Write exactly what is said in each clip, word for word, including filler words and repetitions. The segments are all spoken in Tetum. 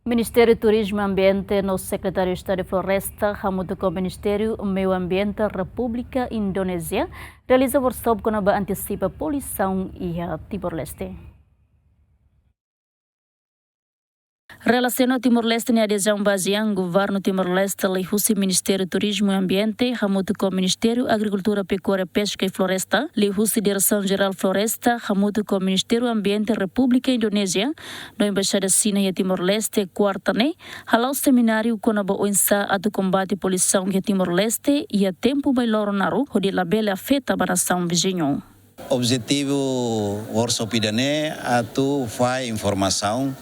Ministériu Turizmu, Ambiente no Sekretáriu Estadu Floresta hamutuk ho Ministériu Meiu Ambiente Repúblika Indonézia realiza workshop kona-ba antisipa poluisaun iha Timor-Leste. Relasiona Timor-Leste nia adezaun ba ASEAN, Governu Timor-Leste liuhusi Ministériu Turizmu i Ambiente hamutuk ho Ministériu Agrikultura, Pekuária, Peska i Floresta, liuhusi Diresaun Jerál Floresta hamutuk ho Ministériu Ambiente Repúblika Indonézia no Embaixada Xina iha Timor-Leste, kuarta ne'e, hala'o semináriu kona-ba oinsá atu kombate poluisaun iha Timor-Leste iha tempu bailoro naruk hodi labele afeta ba nasaun viziñu. Objetivu workshop ida-ne'e atu fahe informasaun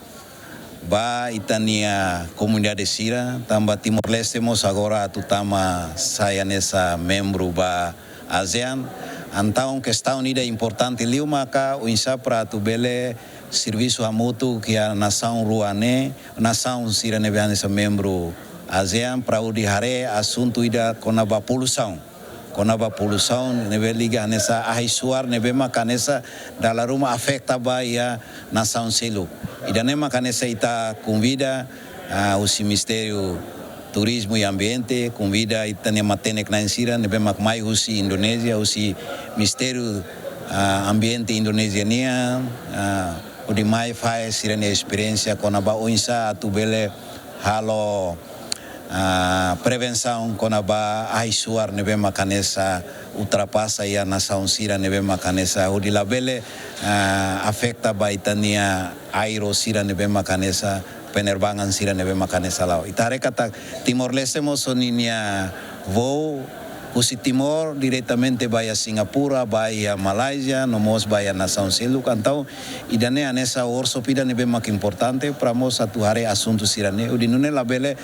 ba ita-nia komunidade sira, tanba Timor-Leste mós agora atu tama sai hanesan membru ba ASEAN. Entaun kestaun ida importante liu maka oinsá para atu bele servisu hamutuk iha nasaun rua ne'e, nasaun sira ne'ebé hanesan membru ASEAN, para hodi haree asuntu ida kona-ba poluisaun. Kona-ba poluisaun ne'ebé liga hanesan ahi-suar ne'ebé maka hanesan dala ruma afeta ba iha nasaun seluk. Ida-ne'e maka hanesan ita konvida, ah, husi Ministériu Turizmu i Ambiente, konvida ita-nia matenek-na'in sira ne'ebé mak mai husi Indonézia, husi Ministériu, ah, Ambiente Indonézia nian, ah, hodi mai fahe sira-nia esperiénsia kona-ba oinsá atu bele halo, ah, prevensaun kona-ba ahi-suar ne'ebé maka hanesan ultrapasa iha nasaun sira ne'ebé maka hanesan hodi labele, ah, afeta ba ita-nia aero sira ne'ebé maka hanesan, penerbangan sira ne'ebé maka hanesan la'o. Ita haree katak Timor-Leste mós ho ninia voo husi Timor diretamente ba iha Singapura, ba iha Malázia, no mós ba iha nasaun seluk. Entaun ida-ne'e hanesan workshop ida ne'ebé mak importante para mós atu haree asuntu sira-ne'e hodi nune'e labele,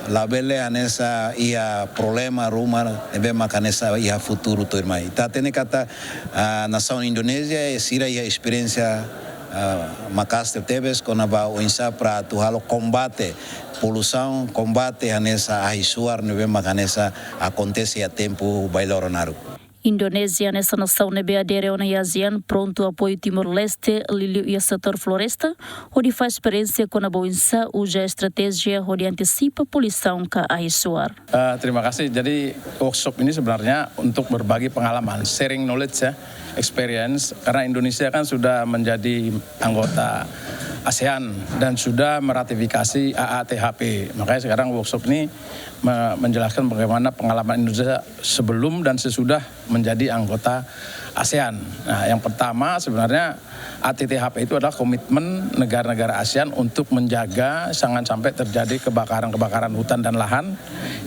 labele hanesan iha problema ruma ne'ebé maka hanesan iha futuru tuirmai. Ita hatene katak, ah, nasaun Indonézia, eh, sira iha esperiénsia, ah, maka'as tebetebes kona-ba oinsá para atu halo kombate poluisaun, kombate hanesan ahi-suar ne'ebé maka hanesan akontese iha tempu bailoro naruk. Indonézia hanesan nasaun ne'ebé adere ona iha ASEAN prontu apoiu Timor-Leste liuliu iha setór floresta, hodi fahe esperiénsia kona-ba oinsá uza estratéjia hodi antisipa poluisaun ka ahi-suar. Eh, terima kasih. Jadi, workshop ini sebenarnya untuk berbagi pengalaman, sharing knowledge ya, experience, karena Indonesia kan sudah menjadi anggota ASEAN dan sudah meratifikasi A A T H P. Makanya sekarang workshop ini me-, menjelaskan bagaimana pengalaman Indonesia sebelum dan sesudah menjadi anggota ASEAN. Nah, yang pertama sebenarnya A T T H P itu adalah komitmen negara-negara ASEAN untuk menjaga jangan sampai terjadi kebakaran-kebakaran hutan dan lahan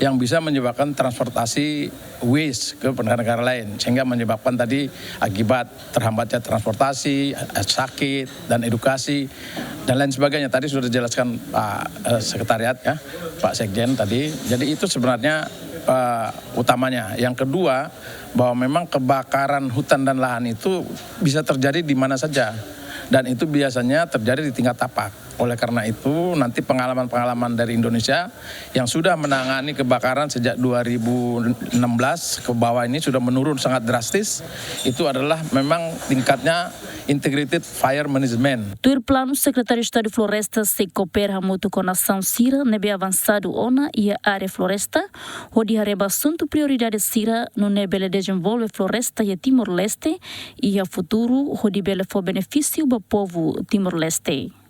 yang bisa menyebabkan transportasi waste ke negara-negara lain, sehingga menyebabkan tadi akibat terhambatnya transportasi, sakit, dan edukasi, dan lain sebagainya. Tadi sudah dijelaskan Pak, eh, Sekretariat ya, Pak Sekjen tadi. Jadi itu sebenarnya, eh, utamanya. Yang kedua, bahwa memang kebakaran hutan dan lahan itu bisa terjadi di mana saja. Dan itu biasanya terjadi di tingkat tapak. Oleh karena itu, nanti pengalaman-pengalaman dari Indonesia yang sudah menangani kebakaran sejak dua ribu enam belas ke bawah ini sudah menurun sangat drastis. Itu adalah memang tingkatnya integrated fire management. Tuir planu, Sekretáriu Estadu Floresta sei koopera hamutuk ho nasaun sira ne'ebé avansadu ona iha área floresta, hodi haree ba asuntu prioridade sira nune'e bele dezenvolve floresta iha Timor-Leste iha futuru, hodi bele fó benefísiu ba povu Timor-Leste.